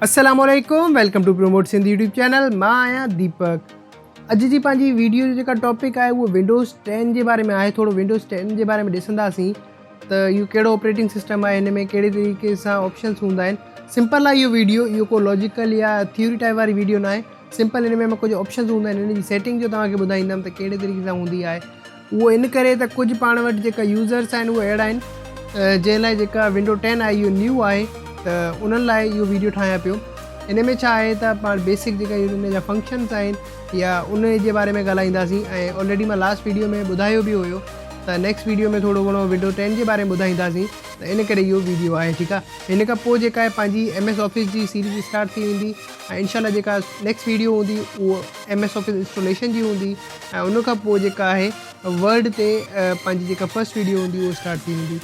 السلام عليڪم welcome to promote Sindh YouTube channel مان آهيان ديپڪ اڄ جي پنهنجي ويڊيو جو جيڪا ٽاپڪ آهي اهو ونڊوز 10 جي باري ۾ آهي ٿورو ونڊوز 10 جي باري ۾ ڏسنداسين ته اهو ڪهڙو آپريٽنگ سسٽم آهي هن ۾ ڪهڙي طريقي سان آپشنس هوندا آهن سمپل آهي اهو ويڊيو اهو ڪو لاجيڪل يا ٿيوري ٽائپ واري ويڊيو نه آهي سمپل هن ۾ ڪجهه آپشنس هوندا آهن هن جي سيٽنگ جو توهان کي ٻڌائيندم ته ڪهڙي طريقي سان هوندي آهي اهو ان ڪري ته ڪجهه پاڻ وٽ جيڪا يوزرس آهن اهي اهڙا آهن جنهن لاء جيڪا ونڊو ٽين آهي اهو نيو آهي ته انهن لاء اهو ويڊيو ٺاهيان پيو ان ۾ ڇا آهي ته پاڻ بيسڪ جيڪا ان جا فنڪشنس آهن يا ان جي باري ۾ ڳالهائينداسين ۽ آلريڊي مان لاسٽ ويڊيو ۾ ٻڌايو به هيو ته نيڪسٽ ويڊيو ۾ ٿورو گهڻو ونڊو ٽين جي باري ۾ ٻڌائينداسين ته ان ڪري اهو ويڊيو آهي ٺيڪ آهي ان کان پوء جيڪا آهي پنهنجي ايم ايس آفيس جي سيريز اسٽارٽ ٿي ويندي ۽ انشاء الله جيڪا نيڪسٽ ويڊيو هوندي اهو ايم ايس آفيس انسٽاليشن جي هوندي ۽ ان کان پوء جيڪا آهي ورڊ تي پنهنجي جيڪا فرسٽ ويڊيو هوندي اهو اسٽارٽ ٿي ويندي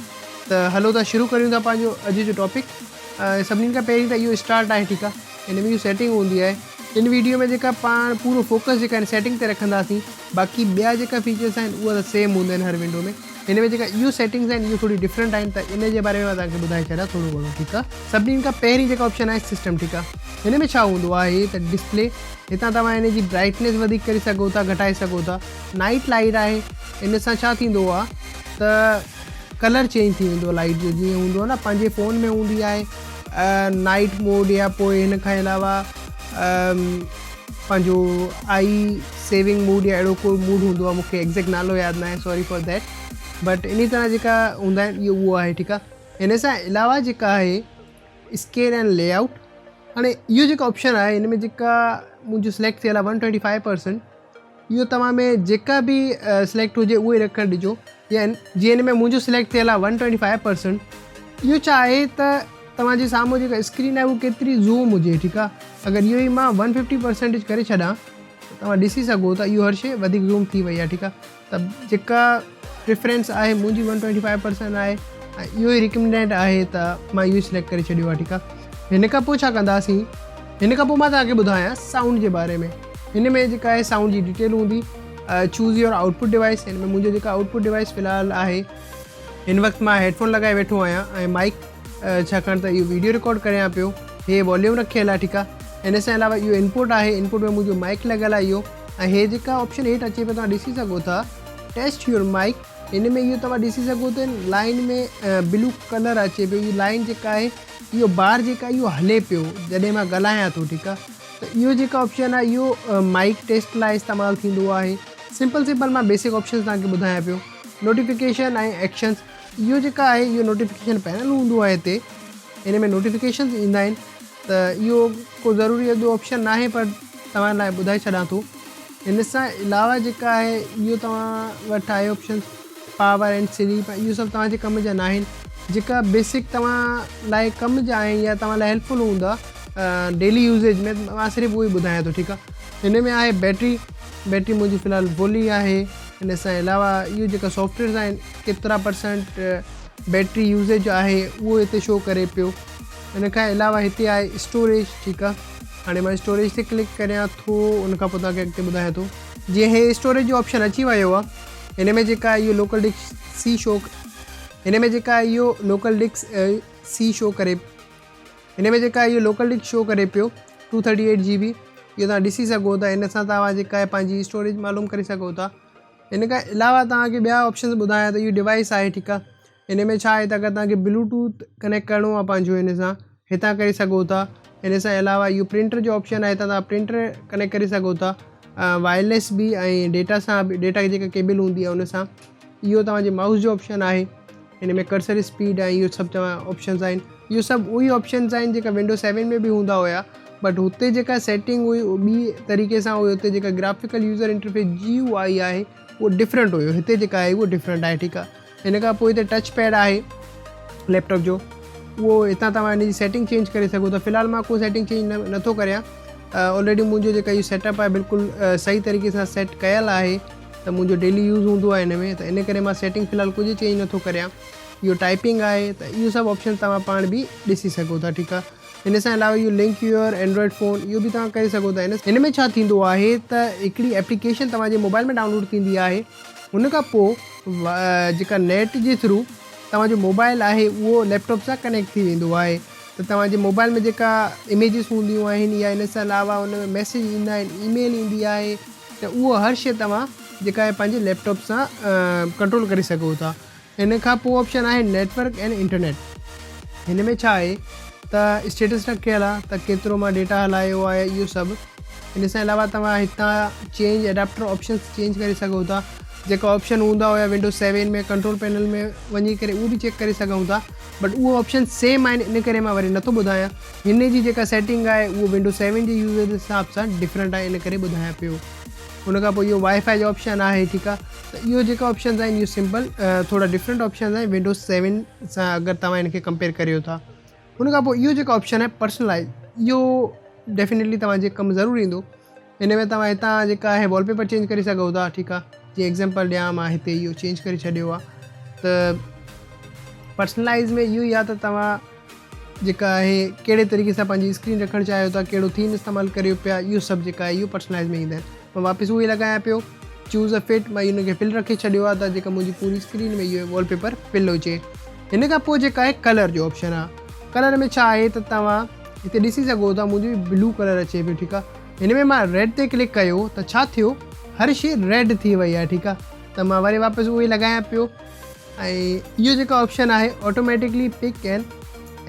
ته هلو ته شروع ڪريون ٿا پنهنجو اڄ جو ٽاپڪ سڀني کان پهرين ته اهو اسٽارٽ آهي ٺيڪ آهي ان ۾ اهو سيٽنگ هوندي آهي ان ويڊيو ۾ جيڪا پاڻ پورو فوڪس جيڪا آهن سيٽنگ تي رکنداسين باقي ٻيا جيڪا فيچرس آهن اهي ته سيم هوندا آهن هر ونڊو ۾ هن ۾ جيڪا اهو سيٽنگس آهن اهو ٿوري ڊفرنٽ آهن ته ان جي باري ۾ مان توهان کي ٻڌائي ڇڏيان ٿورو گهڻو ٺيڪ آهي سڀني کان پهرين جيڪا آپشن آهي سسٽم ٺيڪ آهي هن ۾ ڇا هوندو آهي ته ڊسپلي هتان توهان هن جي برائٽنيس وڌيڪ ڪري سگهو ٿا گهٽائي سگهو ٿا نائٽ لائٽ آهي ان سان ڇا ٿيندو آهي ته ڪلر چينج ٿي ويندو آهي لائٽ جو جيئن هوندو آهي نه پنهنجي فون ۾ هوندي آهي نائٽ موڊ يا پوء هن کان علاوه پنهنجو آئي سيونگ موڊ يا اهڙو ڪو موڊ هوندو آهي مونکي ايگزيڪٽ نالو ياد ناهي سوري فار that but انهي طرح جيڪا هوندا آهن اهو اهو آهي ٺيڪ آهي هن سان علاوه جيڪا آهي اسڪيل اينڊ لي آئوٽ هاڻي اهو جيڪو آپشن آهي هن ۾ جيڪا منهنجو سليڪٽ ٿيل آهي 125% اهو توهان ۾ جيڪا به سليڪٽ هجي اهو ئي رکڻ ڏجو يا جي هن ۾ منهنجو سليڪٽ ٿيل آهي 125% اهو ڇا آهي ته توهان جي سامهون جيڪا اسڪرين آهي اهو ڪيتري زوم هجي ٺيڪ آهي اگر اهو ئي مان 150% ڪري ڇڏان ته توهان ڏسي سگهو ٿا اهو هر شي وڌيڪ زوم ٿي وئي آهي ٺيڪ آهي ته جيڪا پريفرنس آهي منهنجي 125% آهي ۽ اهو ئي ريڪمينڊيڊ آهي ته مان اهو سليڪٽ ڪري ڇڏيو آهي ٺيڪ آهي هن کان پوء ڇا ڪنداسين هن کان پوء مان توهان کي ٻڌايان سائونڊ جي باري ۾ هن ۾ جيڪا آهي سائونڊ جي ڊيٽيل هوندي choose your out put device هن ۾ منهنجو جيڪا آئوٽ پٽ ڊوائس في الحال آهي هن وقت مان هيڊ فون لڳائي ويٺو آهيان ۽ مائڪ ڇاڪاڻ ته اهو ويڊيو رڪارڊ ڪريان پيو هي واليوم رکيل آهي ٺيڪ آهي ان سان علاوه اهو انپوٽ آهي انپوٽ ۾ منهنجو مائڪ لڳل آهي اهو ۽ هي جيڪا آپشن هيٺ اچي پيو توهان ڏسي سگهو ٿا ٽيسٽ your mic هن ۾ اهو توهان ڏسي سگهو ٿا لائن ۾ بلو ڪلر اچي پيو اهو لائن جيڪا آهي اهو بار جيڪا اهو هلي پيو جڏهن مان ڳالهايان ٿو ٺيڪ آهي ته اهو جيڪا آپشن آهي اهو مائڪ ٽيسٽ لاء استعمال ٿيندو آهي سمپل سمپل مان بيسڪ آپشنس توهان کي ٻڌايان پيو نوٽيفڪيشن ۽ ايڪشنس اهو جيڪا آهي اهو نوٽيفڪيشن پينل هوندو آهي هتي ان ۾ نوٽيفڪيشنس ايندا آهن ته اهو ڪو ضروري اڳيو آپشن ناهي پر توهان لاء ٻڌائي ڇڏان ٿو ان سان علاوه جيڪا آهي اهو توهان وٽ آهي آپشنس پاور اينڊ سليپ اهو سڀ توهان جي ڪم جا ناهن جيڪا بيسڪ توهان لاء ڪم جا آهن يا توهان لاء هيلپفل هوندا ڊيلي يوزيج ۾ مان صرف اهو ئي ٻڌايان ٿو ٺيڪ آهي هن ۾ آهي بيٽري بيٽري منهنجي في الحال فل ئي آهي ان سان علاوه اهو جيڪا سافٽويئرز آهن ڪيترا پرسنٽ بيٽري يوزيج آهي اهو هتي شو ڪري پيو ان کان علاوه هتي آهي اسٽوريج ٺيڪ آهي هاڻي مان اسٽوريج تي ڪلڪ ڪريان ٿو ان کان پوء توهان کي اڳتي ٻڌايان ٿو جيئن هي اسٽوريج جو آپشن اچي ويو آهي هن ۾ جيڪا اهو لوڪل ڊسڪ سي شو هن ۾ جيڪا اهو لوڪل ڊسڪ سي شو ڪري هن ۾ جيڪا اهو لوڪل ڊسڪ شو ڪري پيو two thirty eight G B اهو توهان ڏسي سگهو ٿا ان سان توهان جيڪا آهي پنهنجي اسٽوريج معلوم ڪري سگهو ٿا ان کان علاوه توهان کي ٻيا آپشنز ٻڌايان ته اهو ڊوائس آهي ٺيڪ آهي ان ۾ ڇا آهي ته اگر توهان کي بلوٽوٿ ڪنيڪٽ ڪرڻو آهي پنهنجو ان سان هتان ڪري سگهو ٿا ان سان علاوه اهو پرنٽر جو آپشن آهي هتان توهان پرنٽر ڪنيڪٽ ڪري سگهو ٿا وائرليس به ۽ ڊيٽا سان به ڊيٽا جيڪا ڪيبل هوندي آهي ان سان اهو توهان جي مائوس جو آپشن آهي هن ۾ ڪرسر اسپيڊ ۽ اهو سڀ توهان آپشنز آهن اهو سڀ اهي آپشنز آهن جيڪا ونڊو سيون ۾ به هوندا هيا بٽ هتي جيڪا سيٽنگ هئي اهو ٻي طريقي سان هئي هتي جيڪا graphical user interface G U I آهي اهو ڊفرنٽ هيو هتي جيڪا آهي اهو ڊفرنٽ آهي ٺيڪ آهي هن کان پوء هتي ٽچ پيڊ آهي ليپٽاپ جو اهو هتان توهان هن جي سيٽنگ چينج ڪري سگهو ٿا في الحال مان ڪو سيٽنگ چينج نه نٿو ڪريان آلريڊي منهنجو جيڪا اهو سيٽ اپ آهي بلڪل صحيح طريقي سان سيٽ ڪيل آهي ته منهنجو ڊيلي يوز هوندو آهي هن ۾ ته ان ڪري مان سيٽنگ في الحال ڪجهه چينج نٿو ڪريان اهو ٽائپنگ آهي ته اهو سڀ آپشن توهان پاڻ به ڏسي سگهو ٿا ٺيڪ آهي ان سان علاوه اهو لنڪ your Android phone اهو به توهان ڪري سگهو ٿا ان ۾ ڇا ٿيندو آهي ته هڪڙي ايپليڪيشن توهان جي موبائل ۾ ڊائونلوڊ ٿيندي آهي ان کان پوء جيڪا نيٽ جي ٿرو توهان جو موبائل آهي اهو ليپ ٽاپ سان ڪنيڪٽ ٿي ويندو آهي ته ته توهان جي موبائل ۾ جيڪا اميجز هونديون آهن يا ان سان علاوه ان ۾ ميسيج ايندا آهن اي ميل ايندي آهي ته اهو هر شي توهان جيڪا آهي پنهنجي ليپ ٽاپ سان ڪنٽرول ڪري سگهو ٿا. ان کان پوء آپشن آهي نيٽ ورڪ اينڊ انٽرنيٽ هن ۾ ڇا آهي ته اسٽيٽس رکيل آهي ته ڪيترو مان ڊيٽا هلايو آهي اهو سڀ ان سان علاوه توهان هتان چينج ايڊاپٽر آپشنس چينج ڪري سگهو ٿا جيڪا آپشن هوندا هيا ونڊوز سيون ۾ ڪنٽرول پينل ۾ وڃي ڪري اهو به چيڪ ڪري سگهون ٿا بٽ اهو آپشن سيم آهن ان ڪري مان وري نٿو ٻڌايان هن جي جيڪا سيٽنگ آهي اهو ونڊوز سيون جي يوزر جي حساب سان ڊفرنٽ آهي ان ڪري ٻڌايان پيو ان کان پوء اهو وائي فائي جو آپشن آهي ٺيڪ آهي ته اهو جيڪا آپشنز آهن اهو سمپل ٿورا ڊفرنٽ آپشنز آهن ونڊوز سيون سان اگر توهان ان کي ڪمپيئر ڪريو ٿا ان کان پوء اهو جيڪو آپشن آهي پرسنلائز اهو ڊيفينيٽلي توهان جي ڪم ضرور ايندو ان ۾ توهان هتان جيڪا آهي وال پيپر چينج ڪري سگهو ٿا ٺيڪ آهي جيئن ايگزامپل ڏيان مان هتي اهو چينج ڪري ڇڏيو آهي ته پرسنلائز ۾ اهو ئي آهي ته توهان جيڪا آهي ڪهڙي طريقي سان پنهنجي اسڪرين رکڻ چاهيو ٿا ڪهڙو ٿيم استعمال ڪريو پيا اهو سڀ جيڪا آهي اهو پرسنلائز ۾ ايندا آهن مان واپس اهو ئي لڳايان پيو چوز ا فٽ مان ان کي فل رکي ڇڏيو آهي ته جيڪا منهنجي پوري اسڪرين ۾ اهو وال پيپر فل هجي هن کان پوء جيڪا آهي ڪلر جو آپشن آهي ڪلر ۾ ڇا آهي ته توهان هتي ڏسي سگهو ٿا منهنجو بلو ڪلر اچي پيو ٺيڪ آهي هن ۾ مان ريڊ تي ڪلڪ ڪيو ته ڇا ٿيو هر شي ريڊ ٿي وئي آهي ٺيڪ آهي ته مان وري واپس اهو ئي لڳايان پيو ۽ اهو جيڪو آپشن آهي automatically pick and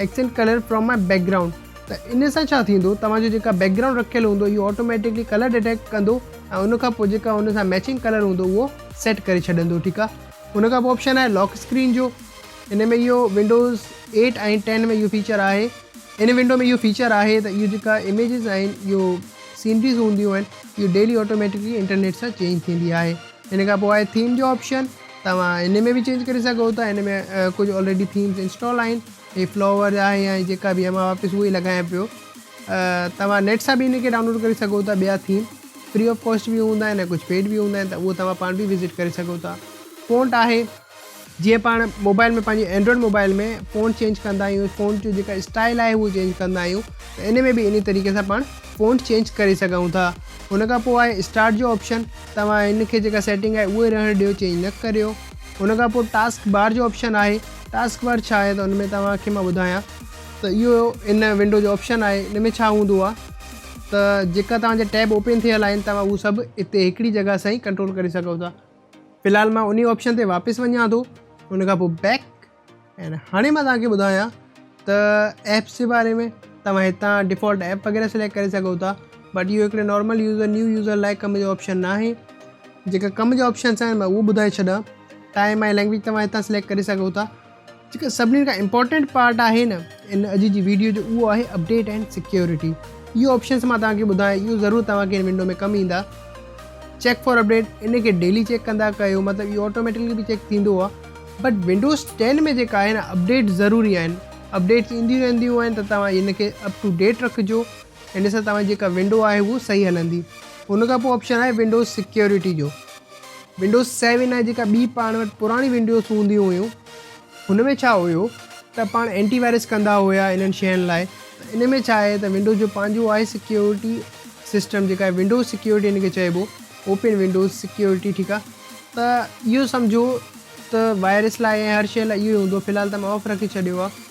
accent colour from my background ته ان سان ڇا ٿيندو توهان جو جيڪا بيڪ گرائونڊ رکيل هوندو اهو آٽوميٽڪلي ڪلر ڊيٽيڪٽ ڪندو ۽ ان کان پوء جيڪا ان سان ميچنگ ڪلر هوندو اهو سيٽ ڪري ڇڏندو ٺيڪ آهي ان کان پوء آپشن آهي لاڪ اسڪرين جو ان ۾ اهو ونڊوز 8 ۽ 10 ۾ اهو فيچر آهي ان ونڊو ۾ اهو فيچر آهي ته اهو جيڪا اميجز آهن اهو سينريز هونديون آهن اهو ڊيلي آٽوميٽڪلي انٽرنيٽ سان چينج ٿيندي آهي ان کان پوء آهي ٿيم جو آپشن توهان ان ۾ به چينج ڪري سگهو ٿا ان ۾ ڪجهه آلريڊي ٿيمز انسٽال آهن هي فلاور آهي يا جيڪا به مان واپس اهو ئي لڳايان پيو توهان نيٽ سان به ان کي ڊائونلوڊ ڪري سگهو ٿا ٻيا ٿيم فري آف ڪاسٽ به هوندا آهن ۽ ڪجهه پيڊ به هوندا آهن ته اهو توهان پاڻ به وزٽ ڪري سگهو ٿا فونٽ آهي جيئن پاڻ موبائل ۾ پنهنجي اينڊرائڊ موبائل ۾ فونٽ چينج ڪندا آهيون فونٽ جو جيڪا اسٽائل آهي اهو چينج ڪندا آهيون ته ان ۾ به انهي طريقي سان پاڻ فونٽ چينج ڪري سگهون ٿا ان کان پوء آهي اسٽارٽ جو آپشن توهان ان کي جيڪا سيٽنگ آهي اهو ئي رهڻ ڏيو چينج نه ڪريو ان کان پوء ٽاسڪ بار جو آپشن آهي ٽاسڪ بار ڇا آهي ته ان ۾ توهان کي مان ٻڌايان ته اهو ان ونڊو جو آپشن آهي ان ۾ ڇا هوندو آهي ته جيڪا توهان جا ٽيب اوپن ٿيل آهن توهان اهو سڀ هتي هڪڙي جڳهه سان ئي ڪنٽرول ڪري سگهو ٿا في الحال مان انهي آپشن تي واپس وڃان ٿو ان کان پوء بيڪ ۽ هاڻي مان توهان کي ٻڌايان ته ايپس جي باري ۾ توهان هتان ڊيفالٽ ايپ وغيره سليڪٽ ڪري سگهو ٿا بٽ اهو هڪڙي نارمل يوزر نيو يوزر لاء ڪم جو آپشن ناهي جيڪا ڪم جا آپشنس آهن مان اهو ٻڌائي ڇڏان ٽائيم ۽ لينگويج توهان هتان سليڪٽ ڪري سگهو ٿا جيڪا سڀني کان امپورٽنٽ پارٽ آهي نه ان اڄ جي ويڊيو جو اهو آهي اپڊيٽ اينڊ سيڪيورٽي اهو آپشنس مان توهان کي ٻڌايان اهو ضرور توهان کي ان ونڊو ۾ ڪم ايندا چيڪ فار اپڊيٽ ان کي ڊيلي چيڪ ڪندا ڪيو مطلب اهو آٽوميٽڪلي به چيڪ ٿيندو آهي بٽ ونڊوز 10 ۾ جيڪا آهي نه اپڊيٽ ضروري آهن اپڊيٽس اينديون رهنديون آهن ته توهان ان کي اپ ٽو ڊيٽ رکجو ان سان توهان جي جيڪا ونڊو آهي اهو صحيح هلندي ان کان پوء آپشن آهي ونڊوز سيڪيورٽي جو ونڊوز سيون آهي جيڪا ٻي پاڻ وٽ پراڻي ونڊوز هونديون هيون هن ۾ ڇا هيو ته پاڻ اينٽي وائرس ڪندا هيا انهن شين لاء ته ان ۾ ڇا آهي ته ونڊوز جو پنهنجو آهي سيڪيورٽي سسٽم جيڪا آهي ونڊوز سيڪيورٽي ان کي چئبو اوپن ونڊوز سيڪيورٽي ٺيڪ آهي ته اهو سمجهو ته وائرس لاء ۽ هر شي لاء اهو ئي هوندو في الحال ته مان آف رکي ڇڏيو آهي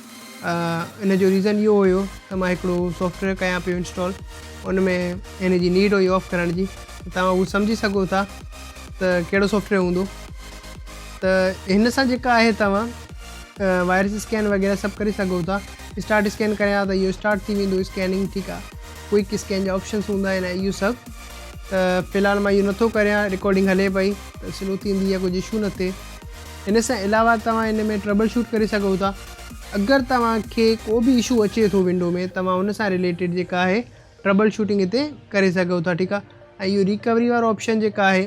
ان جو ريزن اهو هيو ته مان هڪڙو سافٽويئر ڪيان پيو انسٽال ان ۾ ان جي نيڊ هئي آف ڪرڻ جي توهان اهو سمجهي سگهو ٿا ته ڪهڙو سافٽويئر هوندو ته هن سان جيڪا آهي توهان وائرس اسڪين وغيره سڀ ڪري سگهو ٿا اسٽارٽ اسڪين ڪريان ته اهو اسٽارٽ ٿي ويندو اسڪيننگ ٺيڪ آهي ڪوئڪ اسڪين جا آپشنس هوندا آهن اهو سڀ ته في الحال مان اهو نٿو ڪريان رڪارڊنگ هلي پئي ته سلو ٿيندي يا ڪجهه اشو نه ٿئي ان سان علاوه توهان ان ۾ ٽربل شوٽ ڪري سگهو ٿا اگر توهان کي ڪو به اشو اچي ٿو ونڊو ۾ توهان ان سان رليٽيڊ جيڪا آهي ٽربل شوٽنگ هتي ڪري سگهو ٿا ٺيڪ آهي ۽ اهو ريڪوري وارو آپشن جيڪا آهي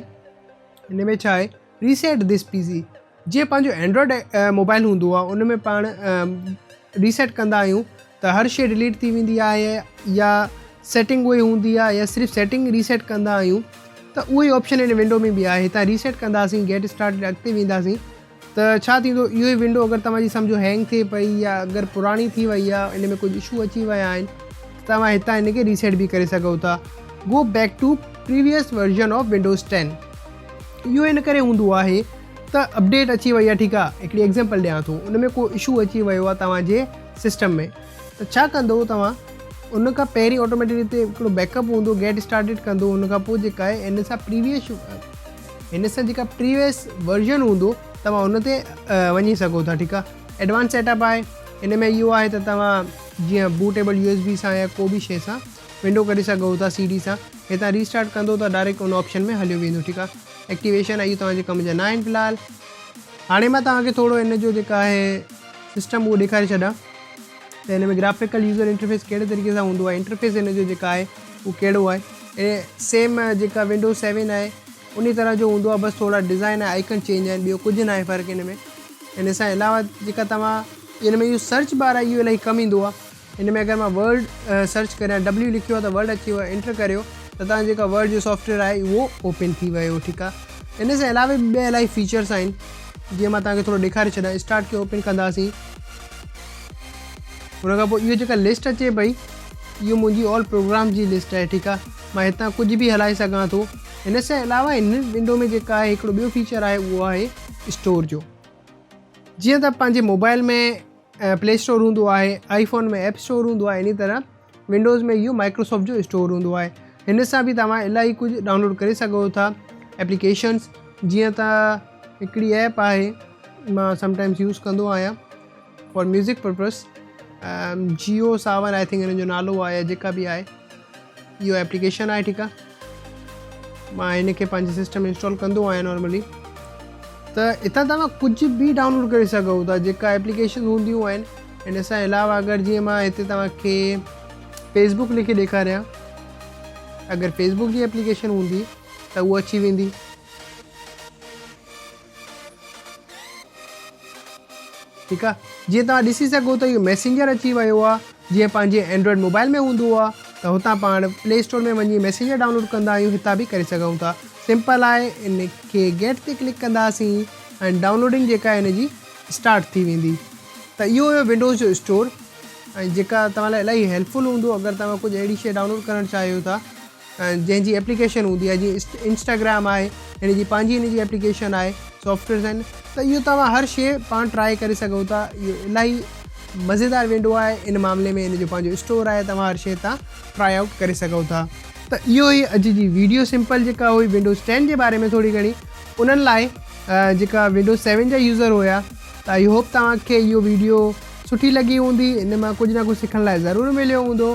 ان ۾ ڇا آهي ريسيٽ this P سي جيئن پنهنجو اينڊرائڊ موبائل هوندو آهي ان ۾ پاڻ ريسيٽ ڪندا آهيون ته هر شي ڊليٽ ٿي ويندي آهي يا سيٽنگ اهي هوندي آهي يا صرف سيٽنگ ريسيٽ ڪندا آهيون ته اهو ئي آپشن هن ونڊو ۾ به آهي هتان ريسيٽ ڪنداسين گيٽ اسٽارٽ اڳتي وينداسين ته ڇا ٿيندو اهو ئي ونڊو اگر توهان جي سمجهو هينگ ٿئي پئي يا اگر پراڻي ٿي وئي آهي ان ۾ ڪجهه اشو اچي ويا آهن ته توهان هتان هن کي ريسيٽ به ڪري سگهو ٿا go back to previous version of Windows 10 اهو ان ڪري هوندو آهي ته اپڊيٽ اچي وئي آهي ٺيڪ آهي هڪڙي ايگزامپل ڏيان ٿو ان ۾ ڪو اشو اچي ويو آهي توهان جي سسٽم ۾ ته ڇا ڪندو توهان ان کان پهرين آٽوميٽڪ هتي هڪڙو بيڪ اپ هوندو گيٽ اسٽارٽيڊ ڪندو ان کان پوء جيڪا آهي ان سان پريويس هن سان جيڪا پريويس ورجن هوندو توهان ان تي وڃي سگهو ٿا ٺيڪ آهي ايڊوانس سيٽ اپ آهي ان ۾ اهو آهي ته توهان جيئن بوٽيبل يو ايس بي سان يا ڪو به شي سان ونڊو ڪڍي سگهو ٿا سي ڊي سان هتان ريسٽارٽ ڪندو ته ڊائريڪٽ ان آپشن ۾ هليو ويندو ٺيڪ آهي ايڪٽيويشن اهو توهان جي ڪم جا نه آهن في الحال هاڻي مان توهان کي ٿورو ان جو جيڪا آهي سسٽم اهو ڏيکاري ڇڏان ته هن ۾ گرافيڪل يوزر انٽرفيس ڪهڙي طريقي سان هوندو آهي انٽرفيس هن جو جيڪا آهي اهو ڪهڙو آهي سيم جيڪا ونڊوز سيون آهي انهي طرح جو هوندو آهي بس ٿورا ڊزائن ۽ آئيڪن چينج آهن ٻيو ڪجهه ناهي فرق هن ۾ ان سان علاوه جيڪا توهان هن ۾ اهو سرچ بار آهي اهو الاهي ڪم ايندو آهي هن ۾ اگر مان ورڊ سرچ ڪريان ڊبليو لکيو آهي ته ورڊ اچي ويو آهي انٽر ڪريو ته توهان جيڪا ورڊ جو سافٽويئر آهي اهو اوپن ٿي ويو ٺيڪ آهي ان سان علاوه به ٻيا الاهي فيچرس آهن جيئن مان توهان کي ٿورو ڏيکاري ڇڏيان اسٽارٽ کي اوپن ڪنداسين ان کان پوء اهو جيڪا لسٽ اچي پئي اهو منهنجي آل پروگرام جي لسٽ آهي ٺيڪ آهي مان هتان ڪجهه به هلائي سگهان ٿو ان سان علاوه هن ونڊو ۾ جيڪا آهي هڪڙو ٻيو فيچر آهي اهو آهي اسٽور جو جيئن ته پنهنجي موبائل ۾ پلي اسٽور هوندو آهي آئي فون ۾ ايپ اسٽور هوندو آهي انهي طرح ونڊوز ۾ اهو مائڪروسافٽ جو اسٽور هوندو آهي هن سان به توهان الاهي ڪجهه ڊائونلوڊ ڪري سگهو ٿا ايپليڪيشنس جيئن ته هڪڙي ايپ آهي مان سم ٽائمس يوز ڪندو آهيان for music purpose Jio Saavn I think هن جو نالو آهي جيڪا به آهي اهو ايپليڪيشن آهي ٺيڪ آهي مان هن کي پنهنجي سسٽم انسٽال ڪندو آهيان نارملي ته هتان توهان ڪجهه به ڊائونلوڊ ڪري سگهو ٿا جيڪا ايپليڪيشن هونديون آهن ان سان علاوه اگر جيئن مان هتي توهان کي فيسبوڪ لکي ڏيکاريان اگر فيسبوڪ جي ايپليڪيشن هوندي ته اهو اچي ويندي ٺيڪ آ جيئن توهان ڏسي سگهو ته اهو ميسينجر اچي ويو آ جيئن پنهنجي اينڊرائيڊ موبائل ۾ هوندو آ ته هتان پاڻ پلي اسٽور ۾ وڃي ميسينجر ڊائونلوڊ ڪندا آهيون هتان به ڪري سگهون ٿا سمپل آهي ان کي گيٽ تي ڪلڪ ڪنداسين ۽ ڊائونلوڊنگ جيڪا ان جي اسٽارٽ ٿي ويندي ته اهو هيو ونڊوز جو اسٽور ۽ جيڪا توهان لاء الاهي هيلپفل هوندو اگر توهان ڪجهه اهڙي شي ڊائونلوڊ ڪرڻ چاهيو ٿا جنهن جي ايپليڪيشن هوندي آهي جيئن انسٽاگرام آهي هن جي پنهنجي هن جي ايپليڪيشن آهي سافٽويئرز آهن ته اهو توهان هر شيء پاڻ ٽرائي ڪري سگهو ٿا اهو الاهي مزيدار ونڊو آهي ان معاملي ۾ ان جو پنهنجو اسٽور آهي توهان هر شيء تان ٽرائي آئوٽ ڪري سگهو ٿا ته اهو هئي اڄ جي ويڊيو سمپل جيڪا هئي ونڊوز ٽين جي باري ۾ ٿوري گهڻي انهن لاء جيڪا ونڊوز سيون جا يوزر هيا ته I hope توهان کي اهو ويڊيو سٺي لڳي هوندي ان مان ڪجهه نه ڪجهه سکڻ لاء ضرور مليو هوندو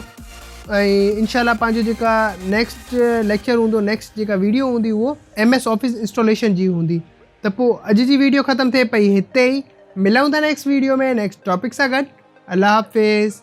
۽ انشاء الله پنهنجو جيڪا نيڪسٽ ليڪچر هوندو نيڪسٽ جيڪا ويڊيو هوندي اهو ايم ايس آفيس انسٽاليشن جي هوندي ته پوء اڄ جي ويڊيو ختم ٿئي پئي هتي ئي ملون ٿا نيڪسٽ ويڊيو ۾ نيڪسٽ ٽاپڪ سان گڏ الله حافظ.